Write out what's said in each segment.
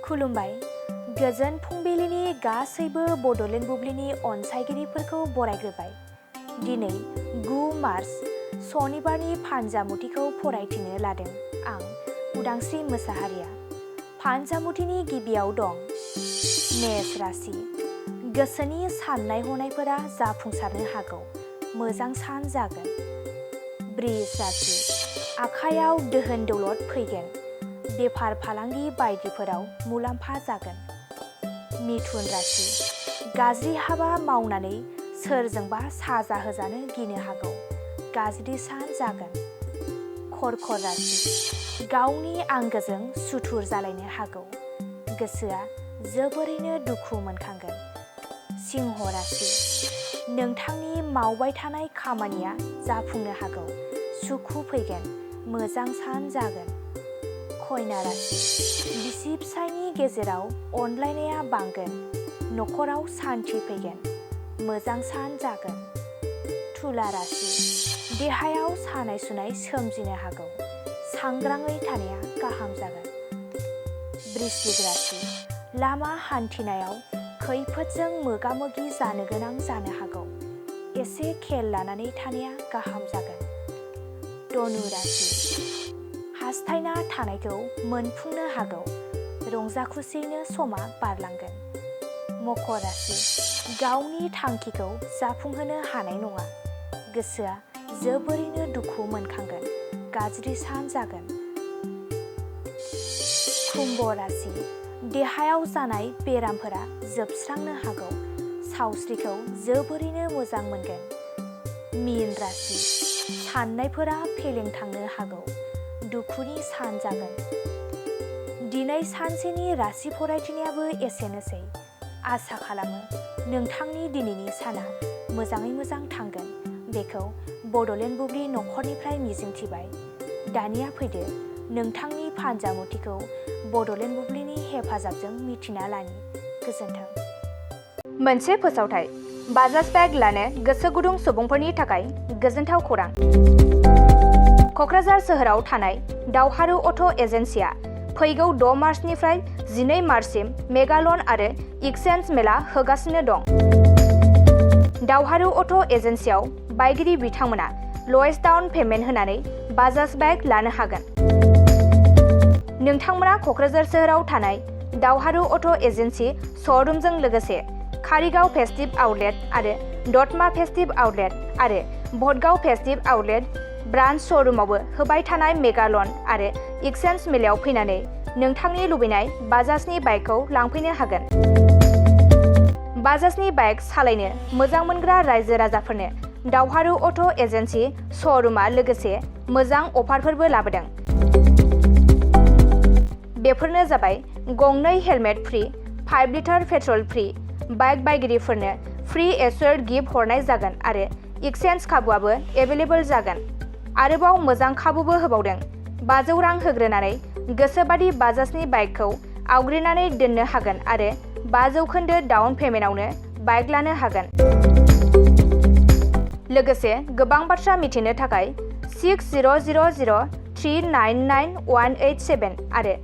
खुलुमबाय। गोजोन फुंबिलिनि गासैबो बड'लेण्ड बुब्लिनि अनसायगिरिफोरखौ बरायग्रोबाय। दिनै 9 मार्च सनिबारनि फानजामुथिखौ फरायथिनो लादों आं उदांस्रि मोसाहारिया। फानजामुथिनि गिबियाव दं मेष राशि। गोसोनि साननाय हनायफोरा जाफुंसारनो हागौ, मोजां सान जागोन। बृष राशि। आखायाव दोहोन दौलत फैगोन, बेफार फालांगि बायदिफोराव मुलाम्फा जागोन। मिथुन राशि। गाज्रि हाबा मावनानै सोरजोंबा साजा होजानो गिनो हागौ, गाज्रि सान जागोन। कर्कट राशि। गावनि आंगोजों सुथुर जालायनो हागौ, गोसोआ जोबोरैनो दुखु मोनखांगोन। सिंह राशि। नोंथांनि मावबाय थानाय खामानिया जाफुंनो हागौ, सुखु फैगोन, मोजां सान जागोन। कन्या राशि। बिसि फिसायनि गेजेराव अनलायनाया बांगोन, नखराव सान्थि फैगोन, मोजां सान जागोन। तुला राशि। देहायाव सानाय सुनाय सोमजिनो हागौ, सांग्राङै थानाया गाहाम जागोन। वृश्चिक राशि। लामा हान्थिनायाव खैफोदजों मोगा मोगि जानो गोनां जानो हागौ, एसे खेल लानानै थानाया गाहाम जागोन। धनु राशि। हास्थायना थानायखौ मोनफुंनो हागौ, रंजा खुसियैनो समा बारलांगोन। मकर राशि। गावनि थांखिखौ जाफुंहोनो हानाय नङा, गोसोआ जोबोरैनो दुखु मोनखांगोन, गाज्रि सान जागोन। कुम्भ राशि। देहायाव जानाय बेरामफोरा जोबस्रांनो हागौ, सावस्रिखौ जोबोरैनो मोजां मोनगोन। मीन राशि। साननायफोरा फेलें थांनो हागौ, दुखुनि सान जागोन। दिनै सानसेनि राशि फरायथिनायाबो एसेनोसै। आसा खालामो नोंथांनि दिनैनि साना मोजाङै मोजां थांगोन, बेखौ बड'लेण्ड बुब्लि नखरनिफ्राय मिजिंथिबाय। दानिया फैदो नोंथांनि फानजामुथिखौ बड'लेण्ड बुब्लिनि हेफाजाबजों मिथिना लानि। गोजोन्थों। मोनसे फोसावथाय। बाजाज बेग लानो गोसो गुदुं सुबुंफोरनि थाखाय गोजोनथाव खौरां। क'क्राझार सोहोराव थानाय दावहारु अट' एजेन्सिया फैगौ 6 मार्चनिफ्राय 12 मार्चसिम मेगा लन आरो एक्सचेन्ज मेला होगासिनो दं। दावहारु अट' एजेन्सियाव बायगिरि बिथांमोना ल'एस्ट डाउन पेमेन्ट होनानै बाजाज बेग लानो हागोन। नोंथांमोना क'क्राझार सोहोराव थानाय दावहारु अट' एजेन्सि श'रुमजों लोगोसे कारिगाव फेस्टिभ आउटलेट आरो दतमा फेस्टिभ आउटलेट आरो भटगाव फेस्टिभ आउटलेट ब्रान्च श'रुमावबो होबाय थानाय मेगा लन आरो एक्सचेन्ज मेलायाव फैनानै नोंथांनि लुबैनाय बाजाजनि बाइकखौ लांफैनो हागोन। बाजाजनि बाइक सालायनो मोजां मोनग्रा रायजो राजाफोरनो दावहारु अट' एजेन्सि श'रुमा लोगोसे मोजां अफारफोरबो लाबोदों। बेफोरनो जाबाय गंनै helmet free, 5 litre petrol free, bike बायगिरिफोरनो फ्रि एस्योर्ड गिफ्ट हरनाय जागोन आरो एक्सचेन्ज खाबुआबो एभेलेबल जागोन। आरोबाव मोजां खाबुबो होबावदों। 500 रां होग्रोनानै गोसोबादि बाजाजनि बाइकखौ आवग्रिनानै दोननो हागोन आरो 5% डाउन पेमेन्टआवनो बाइक लानो हागोन। लोगोसे गोबां बाथ्रा मिथिनो थाखाय 6000399187 आरो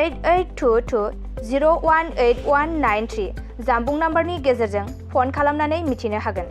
8822018193 जानबुं नाम्बारनि गेजेरजों फन खालामनानै मिथिनो हागोन।